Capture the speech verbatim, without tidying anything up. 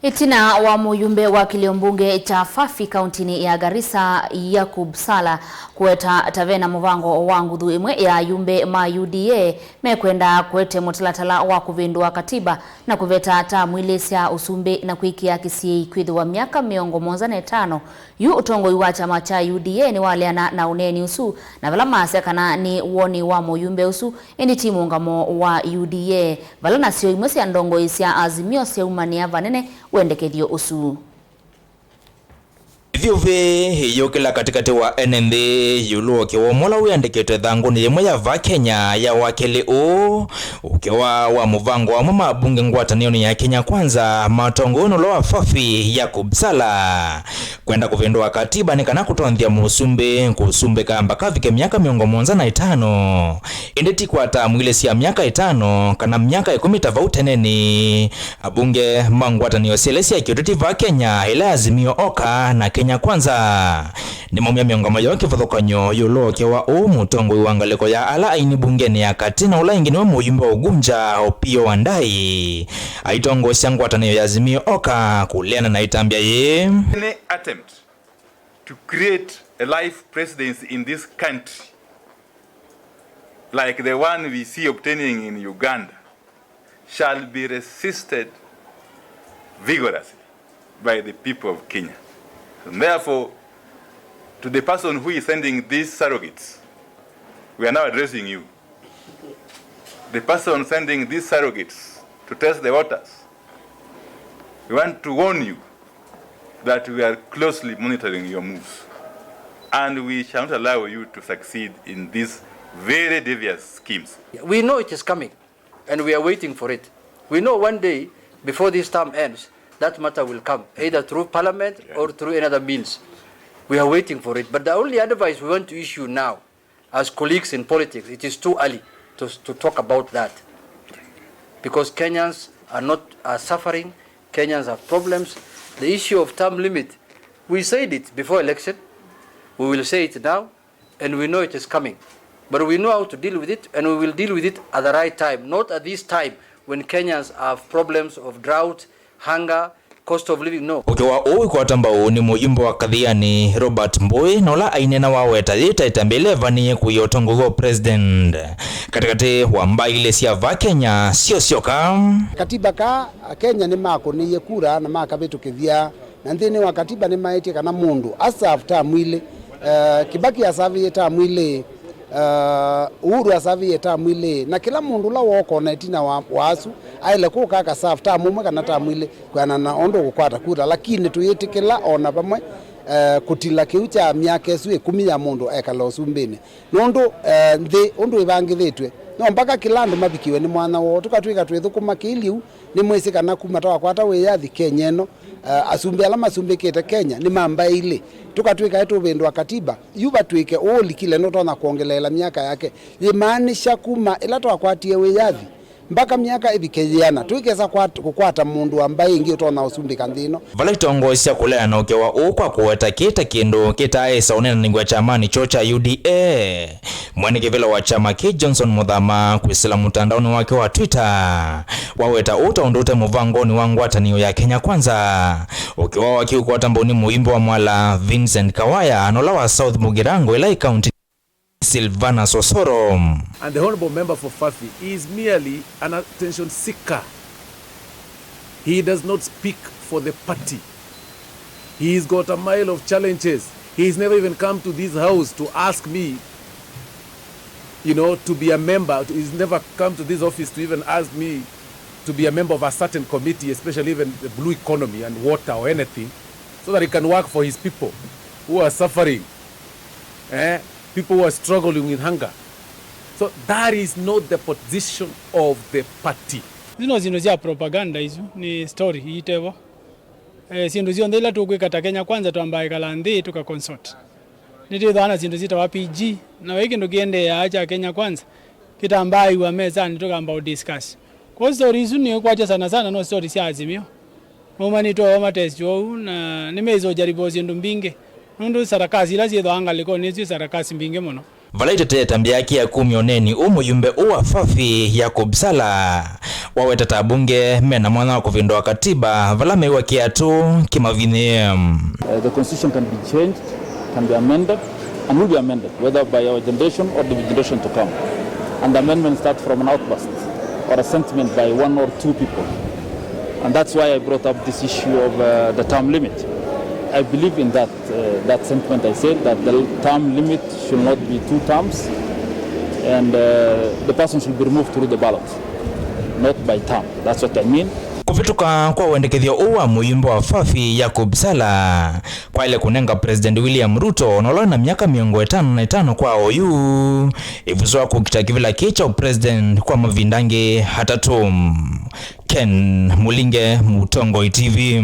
Ĩtina wa mũyumbe wa kĩlĩo mbunge kya Fafi kauntinĩ ya Garissa, Yakub Sala, kũweta ta vena mũvango wa nguthu ĩmwe ya ayumbe ma U D A mekwenda kũete mũtalatala wa kũvĩndũa katiba na kũveta tamu ilĩ sya ũsumbĩ na kwĩkĩa kĩsiĩi kwĩthĩwa myaka mĩongo mũonza na ĩtano yu ũtongoi wa kyama kya U D A nĩwaleana na ũneeni ũsu, na vala maasya kana nĩ woni wa mũyumbe ũsu, ĩndĩ ti mũũngamo wa U D A, vala nasyo imwe sya ndongoi sya Azimio syaumanĩa vanene wendekethyo ũsu. Ĩthyũvĩ ĩyũkĩla katĩkatĩ wa ene nthĩ ĩũlũ wa ũkĩwa ũmwe ũla wĩandĩkĩtwe ĩthangũnĩ yĩmwe ya vaa Kenya ya wakeli ũũ, ũkĩwa wa mũvango wa amwe ma abunge ngwatanĩonĩ ya Kenya Kwanza, matongoew'e nĩ ũla wa Fafi, Yakub Sala, kwenda kũvĩndũa katiba nĩ kana kũtonthya mũsumbĩ kũsumbĩka mbaka avike myaka mĩongo mũonza na ĩtano, ĩndĩ ti kwa tamu ilĩ sya myaka ĩtano kana myaka ĩkũmi ta vau tenenĩ. Abunge ma ngwatanĩo syelĩ sya kĩũteti vaa Kenya, ĩla Azimio Oka na Kenya Kwanza, nĩmaumya mĩũngamo yoo kĩvathũkany'o ĩũlũ wa ũkĩwa ũũ mũtongoi wa ngalĩko ya ala aini mbungenĩ ya katĩ na ũla ĩngĩ nĩwe mũyumbe wa Ugunja, Opiyo Wandayi, aitongoesya ngwatanĩo ya Azimio Oka kũleana na ĩtambya yĩĩ. Any attempt to create a life presidency in this country like the one we see obtaining in Uganda shall be resisted vigorously by the people of Kenya. And therefore, to the person who is sending these surrogates, we are now addressing you. The person sending these surrogates to test the waters, we want to warn you that we are closely monitoring your moves, and we shall not allow you to succeed in these very devious schemes. We know it is coming, and we are waiting for it. We know one day, before this term ends, that matter will come, either through parliament, yeah, or through another means. We are waiting for it. But the only advice we want to issue now, as colleagues in politics, it is too early to, to talk about that, because Kenyans are not, are suffering. Kenyans have problems. The issue of term limit, we said it before election, we will say it now, and we know it is coming. But we know how to deal with it, and we will deal with it at the right time, not at this time when Kenyans have problems of drought, hunger, cost of living, no. Ũkĩwa ũũ wĩkwata mbau nĩ mũyumbe wa Kathiani, Robert Mbũĩ, na ũla aineena waweta yĩ ta ĩtambya ĩla ĩvanĩĩe kũia ũtongoi wa president. Katĩkatĩ wa mbaĩ ilĩ sya vaa Kenya syo syoka. Katiba ka Akenya nĩmakũnĩie kura na makavĩtũkĩthya, na nthĩnĩ wa katiba nĩmaĩtye kana mũndũ aserve term ilĩ. Eh, Kibaki asavĩie term ilĩ, eh, Uhuru asavĩie term ilĩ, na kĩla mũndũ ũla wooka o na ĩtina wa, wa asu aĩle kũka akaserve term ũmwe kana term ilĩ, kwĩanana na ũndũ ũkũkwata kura. Lakini tũyĩtĩkĩla o na vamwe, eh, kũtila kĩu kya myaka ĩsu ĩkũmi ya mũndũ ekala ũsumbĩnĩ. Nũndũ, eh, nthĩ ũndũ ĩvangĩthĩtw'e, no mpaka kĩla andũ mavikiwe nĩ mwanya woo. Tũkatw'ĩka twĩthũkũma kĩiliu, nĩmwĩsĩ kana kuma twakwata wĩyathi Kenya ĩno, eh, asumbĩ ala masumbĩkĩte Kenya nĩ ma mbaĩ ilĩ. Tũkatw'ĩka ĩtũvĩndũa katiba, yu vatw'ĩke ũũ ũlikile nũtonya kwongeleela myaka yake. Yĩmaanisha kuma ĩla twakwatie wĩyathi mpaka myaka ĩvike yĩana, tũikesa kwat-, kũkwata mũndũ wa mbaĩ ĩngĩ ũtonya ũsumbĩka nthĩ ĩno. Vala itongoesya kũleana na ũkĩwa ũũ kwa kũweta kĩĩ ta kĩndũ kĩtaaĩsa ũneenanĩw'a kyamanĩ kyoo kya U D A, mwene kĩvĩla wa kyama kĩĩ Johnson Mũthama kwĩsĩla mũtandaonĩ wake wa Twitter waweta ũũ ta ũndũ ũte mũvangonĩ wa ngwatanĩo ya Kenya Kwanza. Ũkĩwa wake ũkwata mbau nĩ mũimbo wa Mwala Vincent Kawaya na ũla wa South Mugirango ĩla ĩ kaunti Silvanus Osoro. And the honorable member for Fafi is merely an attention seeker. He does not speak for the party. He's got a mile of challenges. He's never even come to this house to ask me, you know, to be a member. He's never come to this office to even ask me to be a member of a certain committee, especially even the blue economy and water or anything, so that he can work for his people who are suffering. Eh? People who are struggling with hunger. So that is not the position of the party. Isu no syĩndũ sya propaganda, isu nĩ story iitevo. Eh, syĩndũ syonthe ila tũkwĩka ta Kenya Kwanza twambaa ĩkala nthĩ tũka consult. Nĩtwĩthĩawa na syĩndũ syĩtawa P G, na vai kĩndũ kĩendeeaa kya Kenya Kwanza kĩtambaaĩw'a mesanĩ tũkamba ũ discuss. Kwoou story isu nĩũkwatya sana sana no story sya Azimio. Maumanĩtwe o matesti oou, na nĩmeĩsa ũjaribũ syĩndũ mbingĩ, nũndũ sarakasi ila syĩthĩawa ngalĩkonĩ ĩsu sarakasi mbingĩ mũno. Vala itetea ĩtambya yake ya kumya ũneeni ũũ mũyumbe ũũ wa Fafi, Yakub Sala, wawetete ambunge mena mwanya wa kũvĩndũa katiba vala mew'a kĩatũ kĩmavinyĩe. Uh, the constitution can be changed, can be amended, and will be amended, whether by our generation or the generation to come. And the amendment starts from an outburst or a sentiment by one or two people. And that's why I brought up this issue of uh, the term limit. I believe in that, uh, that sentiment. I said that the term limit should not be two terms, and uh, the person should be removed through the ballot, not by term. That's what I mean. Kũvĩtũka kwa wendekethyo ũũ wa mũyumbe wa Fafi, Yakub Sala, kwaĩle kũnenga President William Ruto, na ũla wĩ na myaka mĩongo ĩtano na ĩtano kwa oyu, ĩvuso wa kũkita kĩvĩla kĩĩ kya president kwa mavinda angĩ atatũ. Ken Mũlinge, Mũtongoi T V.